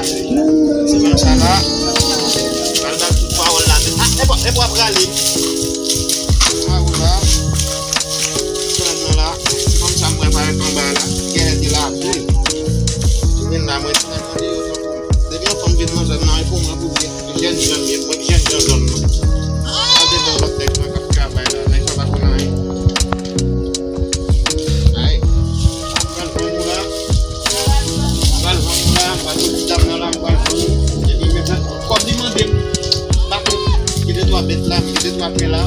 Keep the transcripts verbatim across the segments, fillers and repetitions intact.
Se konsa la. Pral ba tout pawòl la. Ah, e pa, e pa prale. Pawòl la. Sèlman la. Se konsa mwen parèt anba la. Genlè te lave l. Vin la, mwen ti nèg nan deyò tankou. Depi yon fanm vin nan zòn nan, e pou mwen pou vin. Jèn jan m ye, mwen jèn jan zòn nan. An devan lòt nèg nan k ap travay la, nèg sa pa konn anyen. Ay, m pral vann ou la. M pral vann ou la, m pral soti dam nan la, m pral vann ou. Epi m mete kòb li mande m. M pa konn, gen de twa bèt la, gen de twa pen la.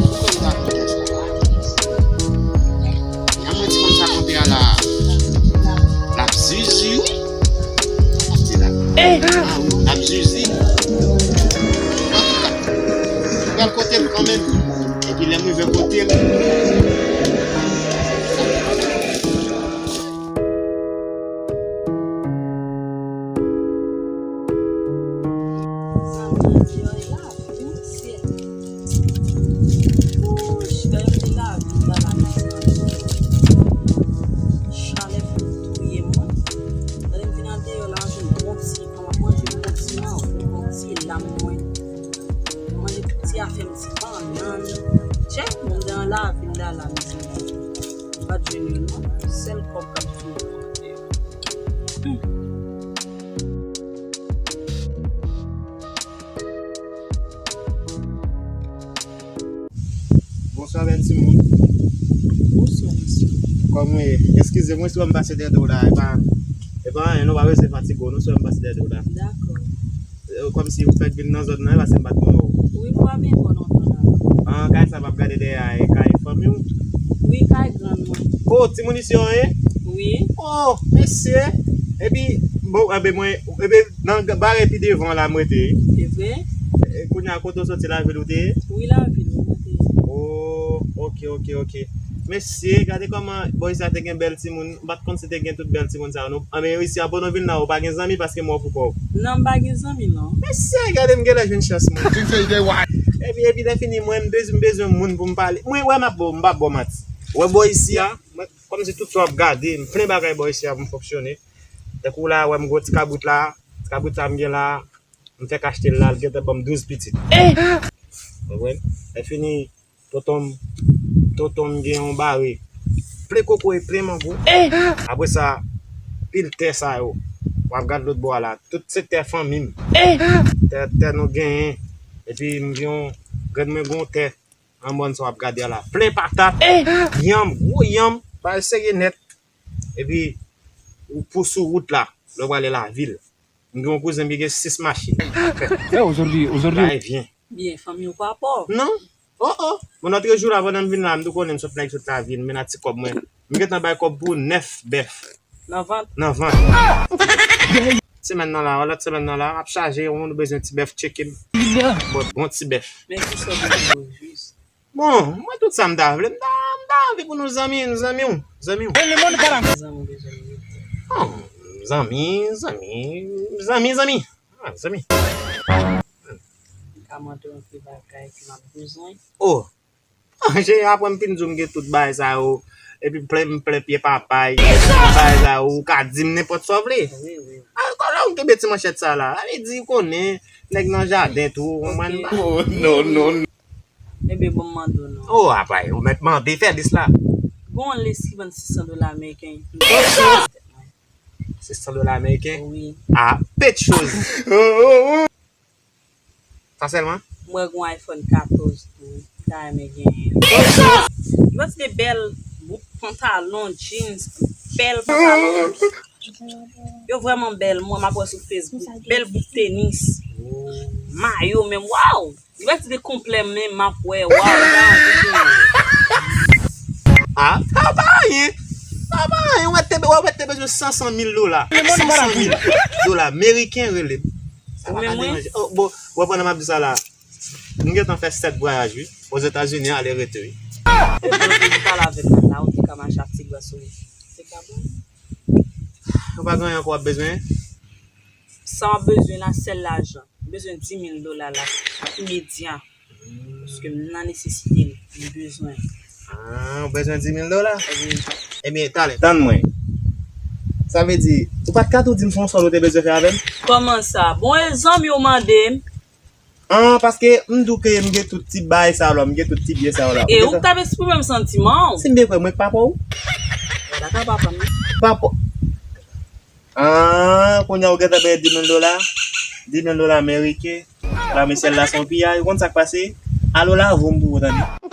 Poukò m ta konn sa? An mwen di konn sa konte a la. L ap zizi wi. Ap di la. Ah wi, l ap zizi. Antouka, m pral kote l kanmenm. Epi lè m rive kote l. Zanmi, deyò e lavi wi mesye. Wouch, gade yon ti lavi m ba la mezanmi. Chalè fin touye mwen. Lè m vin andeyò la, m jwenn bon ti, kòman manje bon ti nan, bon ti lam mwen. Manje tout ti afè m, ti bannann. Tchèk, mwen dan lavi m da la mezanmi. M pa t jwenn youn non. Sèl kòb k ap touye mwen andeyò. Hmm. Bonswa, bèl timoun. Bonswa, mesye. Kòman w ye? Eskize mwen si w wè m pase dèyè do w la. E pa, e pa anyen, non, pa bezwen fatige w, non, si w wè m pase dèyè do w la. Dakò. Eh, kòmsi ou fèk vin nan zòn nan, e paske m pa t konnen w. Wi, m pa vin bò lontan la. Ah, kay sa m ap gade dèyè a, e kay fanmi w? Wi, kay grann mwen. Oh, timoun isi yo ye? Wi. Oh, mesye. Epi, bon, enben mwen, enben, nan bare pi devan la m rete. Se vre? E, kounye a kote w soti lavil ou te ye? Wi, lavil ou te ye. Oh, ok, ok, ok. Mesye, gade kòman bò isi a te gen bèl timoun. M pa t konn si te gen tout bèl timoun sa yo, non. Anben, isi a, bon, nou vin la, ou pa gen zanmi paske m wè w pou kò w. Non, m pa gen zanmi, non. Mesye, gade m genlè jwenn chans mwen. Epi, epi lè fini, mwen, m bezwen, m bezwen moun pou m pale. Mwen, wè, m ap ba w, m p ap ba w manti. Wè bò isi a, mwen, kòmsi tout sa w ap gade, m plen bagay bò isi a pou m fonksyone. Tankou la, wè m gwo ti kabrit la, ti kabrit sa m gen la, m fèk achte l la, l gentan ban m douz pitit. Konprann? Lè fini, tonton m, tonton m gen yon bare. Plen kokoye, plen mango. Apre sa, pil tè sa yo. W ap gad lòt bò a la. Tout se tè fanmi m. Tè, tè nou genyen. Epi m gen yon, grann mwen gen yon tè nan mòn sa w ap gade a la. Plen patat, yanm, gwo yanm, bagay serye nèt. Epi, ou pou sou wout la, lè w prale lavil. M gen yon kouzen m ki gen sis machin. Bagay vyen. Byen, fanmi w pa pòv. Non. Oh, oh. Bon, lòt jou la, pandan m vin la, m tou konnen m sot nèg sot lavil, m vin ak ti kòb mwen. M gentan bay kòb pou nèf bèf. Nan vant? Nan vant. Semèn nan la, lòt semèn nan la, m ap chaje, yon moun bezwen ti bèf, tcheke m. Bon, bon ti bèf. Men kisa w bezwen yo jis? Bon, mwen tout sa m ta vle, m ta, m ta anvi pou nou zanmi, nou zanmi w, zanmi w. Zanmi bezwen rete. Oh, zanmi, zanmi, zanmi, zanmi. Ah, zanmi. M ka mande w anpil bagay ke m ap bezwen. Oh. Cheri, apre m fin di w m gen tout bagay sa yo. Epi m plen, m plen pye papay. Bagay sa yo, ou ka di m nenpòt sa w vle. Wi, wi. Ah, kòman w kenbe ti manchèt sa la? Sa vle di, ou konnen, nèg nan jaden tou, ou konprann? Oh, non, non. Ebyen, bon, m mande w non. Oh, apay, ou mèt mande, fè lis la. Gon lis ki vann sis san dola ameriken. Sis san dola ameriken? Wi. Ah, pet choz. Sa sèlman? Mwen gon iPhone katòz tou. M ta renmen genyen. Yon kantite bèl bout pantalon, jeans, bèl pantalon. Yo vrèman bèl. Mwen, m ap wè sou Facebook. Bèl bout tenis. Mayo menm. Waw! Yon kantite konplè menm m ap wè. Waw! M ta anvi genyen. Ah, sa pa anyen. Sa pa anyen. Ou mèt te, ou mèt te bezwen san, san mil dola. San, san mil dola meriken rele. Sa pa ka deranje. Oh, bon, ou wè pandan m ap di sa la, m gentan fè sèt vwayaj, wi. Ozetazini, ale rete, wi. Epi ou te pale avèk mwen la, ou te ka mache ak ti gras ou. Se ka bon. Ou pa gen anyen ankò w ap bezwen? Sa w ap bezwen la, sèl lajan. M bezwen di mil dola la, imedya. Paske m nan nesesite l, m bezwen. Ah, ou bezwen di mil dola? Wi. Ebyen, talè, tann mwen. Sa vle di, ou pa t ka tou di m se yon sòl ou te bezwen fè avè m? Kòman sa? Bon, e zanmi w mande m. An, paske m di w ke m gen tout ti bagay sa yo la, m gen tout ti byen sa yo la. E ou k t ap eksprime m santiman w. Si m byen kwè, mwen k papa w? Dakò, papa m. Papa. An, kounye a ou gentan bay dis mil dola? Dis mil dola ameriken. La, mesyè la se yon piyay. Ou konn sa k pase? Alo la, voum pou ou, tande.